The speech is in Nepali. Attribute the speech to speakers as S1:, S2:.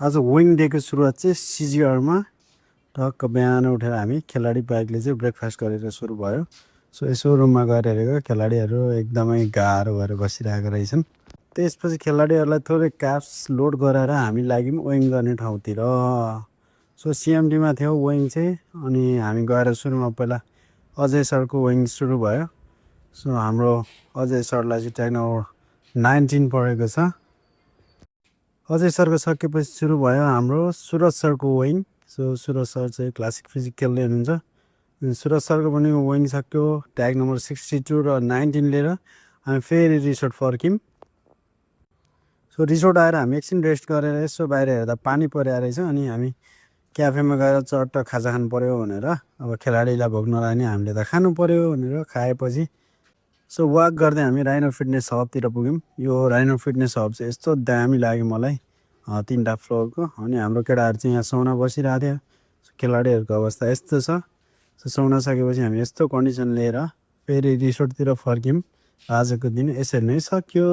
S1: आज विङ डेको सुरुवात चाहिँ सिजिआरमा टक्क बिहान उठेर हामी खेलाडी बाइकले चाहिँ ब्रेकफास्ट गरेर सुरु भयो। सो यसो रुममा गएर हेरेको खेलाडीहरू एकदमै गाह्रो भएर बसिरहेको रहेछन्। त्यसपछि खेलाडीहरूलाई थोरै क्याप्स लोड गराएर हामी लाग्यौँ विङ गर्ने ठाउँतिर। सो सिएमडीमा थियो विङ चाहिँ, अनि हामी गएर सुरुमा पहिला अजय सरको विङ सुरु भयो। सो हाम्रो अजय सरलाई चाहिँ ट्याग नम्बर 19 परेको छ। अजय सरको सकेपछि सुरु भयो हाम्रो सुरज सरको विङ। सो सुरज सर चाहिँ क्लासिक फिजिक खेल्दै हुनुहुन्छ। सुरज सरको पनि विङ सक्यो, ट्याग नम्बर 62 र 19 लिएर हामी फेरि रिसोर्ट फर्क्यौँ। सो रिसोर्ट आएर हामी एकछिन रेस्ट गरेर यसो बाहिर हेर्दा पानी परिरहेको रहेछ। अनि हामी क्याफेमा गएर चट्ट खाजा खानु पऱ्यो भनेर, अब खेलाडीलाई भोक नलाग्ने हामीले त खानु पऱ्यो भनेर खाएपछि सो वाक गर्दै हामी राइनो फिटनेस हबतिर पुग्यौँ। यो राइनो फिटनेस हब चाहिँ यस्तो दामी लाग्यो मलाई, 3टा फ्लोरको। अनि हाम्रो केटाहरू चाहिँ यहाँ सौना बसिरहेको थियो। खेलाडीहरूको अवस्था यस्तो छ। सो सौना सकेपछि हामी यस्तो कन्डिसन लिएर फेरि रिसोर्टतिर फर्क्यौँ। आजको दिन यसरी नै सक्यो।